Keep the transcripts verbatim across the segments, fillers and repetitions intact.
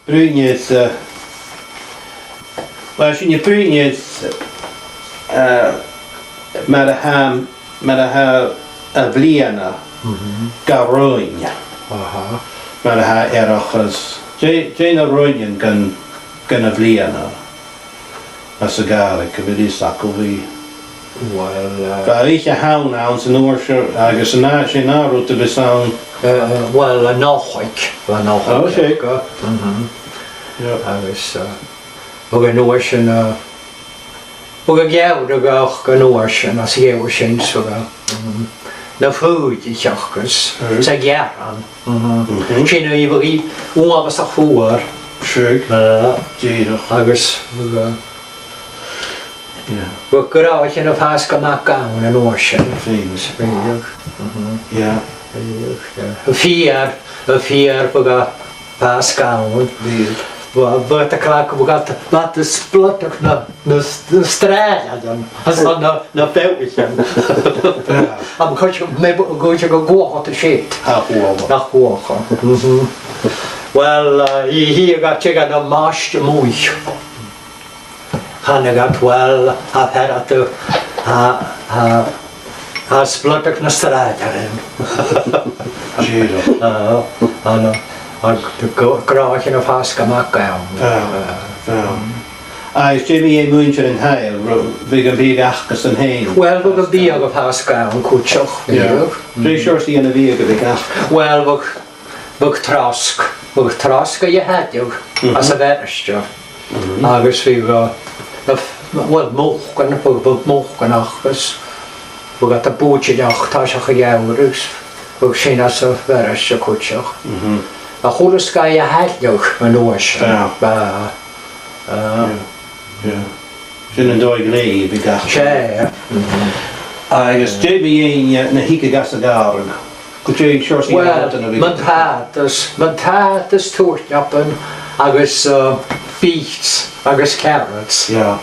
Bruidhinn air, eh, uill, sin a' bruidhinn air, eh, mar a tha, mar a tha a' bhliadhna ga roinn. Aha. Mar a tha earrach is dè, dè na roinnean gun, gun a' bhliadhna. Anns a' Ghàidhlig, a bheil fhios agaibh? Uill, eh, bha oidhche Shamhna anns an uair sin, agus an ath, 's e an ath rud a bhios ann. Eh, eh, uill, an Nollaig, an Nollaig. Ò, 's e. Aca. Mhm. Yeah. Agus, eh, bhiodh an uair sin, eh, bhiodh a' gheamhradh aca an uair sin, às dèidh sin, so, eh, mhm. Na fuaimh a' teachd às, mhm, sa ghearran. Mhm. Mhm. Sin a bhiodh uabhasach fuar. Seadh. Eh, dìreach. Agus, eh, yeah, bhiodh gnothaichean a' fàs gu math gann an uair sin. Feumaidh. Bhiodh. Mhm. Yeah. Bhiodh, yeah. A' feur, a' feur, bhiodh a' fàs gann. Bhiodh. Bha, bha iad a' cleachdadh, bha iad, bha iad a' spliotaich na na s-, na sràidean, anns na, na, na feadhaichean. Yeah. Am, chuid, mi, chuid gu guth a' siud. A' chuala. A' chuala. Mhm. Uill, eh, i, i, a' gabhail, a' gabhail na maise a-muigh. Thàinig iad, uill, a' fear a, a, a, a' spliotaich na sràidean. Dìreach. A, a, na, a, gu, gnothaichean a' fàs gu math gann. A, a. Agus dè mu dheidhinn muinntir an t-saoghail, ro-, bhiodh am biadh aca-san fhèin? Uill, bhiodh am biadh a' fàs gann cuideachd, yeah, bhiodh. Dè seòrsa de na biadh a bhiodh aca? Uill, bhiodh, bhiodh trosg, bhiodh trosg a dh'fhaodadh, mhm, às a' bharaiste. Mhm. Agus bhiodh, uh, na f-, uill, mucan, bhiodh, bhiodh mucan aca, bhiodh iad a' bùidseadh toiseach a' gheamhraidh, bhiodh sin às a' bharaiste cuideachd. Mhm. A h-uile sgath a thàinig an uair sin. Yeah. Bha, uh, yeah. Yeah. Sin an dòigh ghleidhidh a bhiodh aca. 'S e. Agus dè mu dheidhinn, eh, na thigeadh às a' ghàrradh? Gu dè seòrsa de na rudan a bhiodh? Uill, mun tàtas, mun tàtas, turnapan agus, eh, beets agus carrots. Yeah.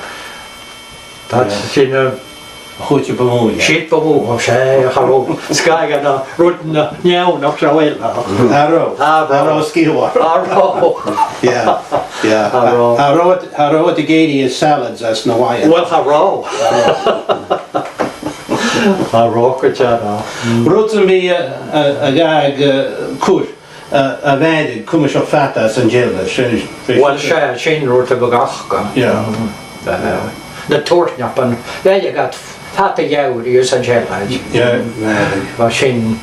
Tha sin, eh, a' chuid bu mhotha. Siud bu mhotha, 's e, cha robh sgath de na rudan neònach sa bhaile. Cha robh. Cha robh. Cha robh sgath. Cha robh. Yeah, yeah. Cha robh. Cha robh, cha robh iad ag èirigh air salads anns na làithean. Uill, cha robh. Cha robh gu dearbh. Rud sam bith a, a, a ghabhadh, eh, cur, eh, a bhàthadh cuimseach fada san t-seillean, sin, sin. Uill, 's e, sin rud a bhiodh aca. Yeah. Mm. Eh, na turnapan, bhiodh iad fada a' geamhraidh san t-seillean. Yeah, yeah. Bha sin,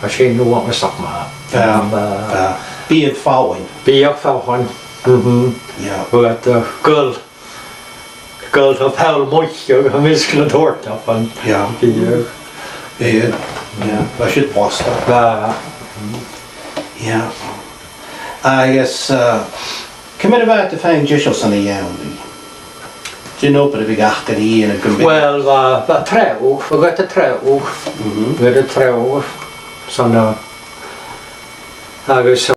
bha sin uabhasach math. Yeah, yeah. Biadh fallain. Biadh fallain. Mhm. Yeah. Bhiodh iad, eh, a' goil, a' goil na poll-muice am measg nan turnapan. Yeah. Biadh. Biadh. Yeah. Bha siud blasta. Bha. Yeah. Agus, eh, ciamar a bha iad a' faighinn deiseil son a' gheamhraidh? Dè an obair a bhiodh aca ri dhèanamh gum biodh? Uill, bha, bha treabhadh, bha iad a' treabhadh. Mhm. Bha iad a' treabhadh son a, agus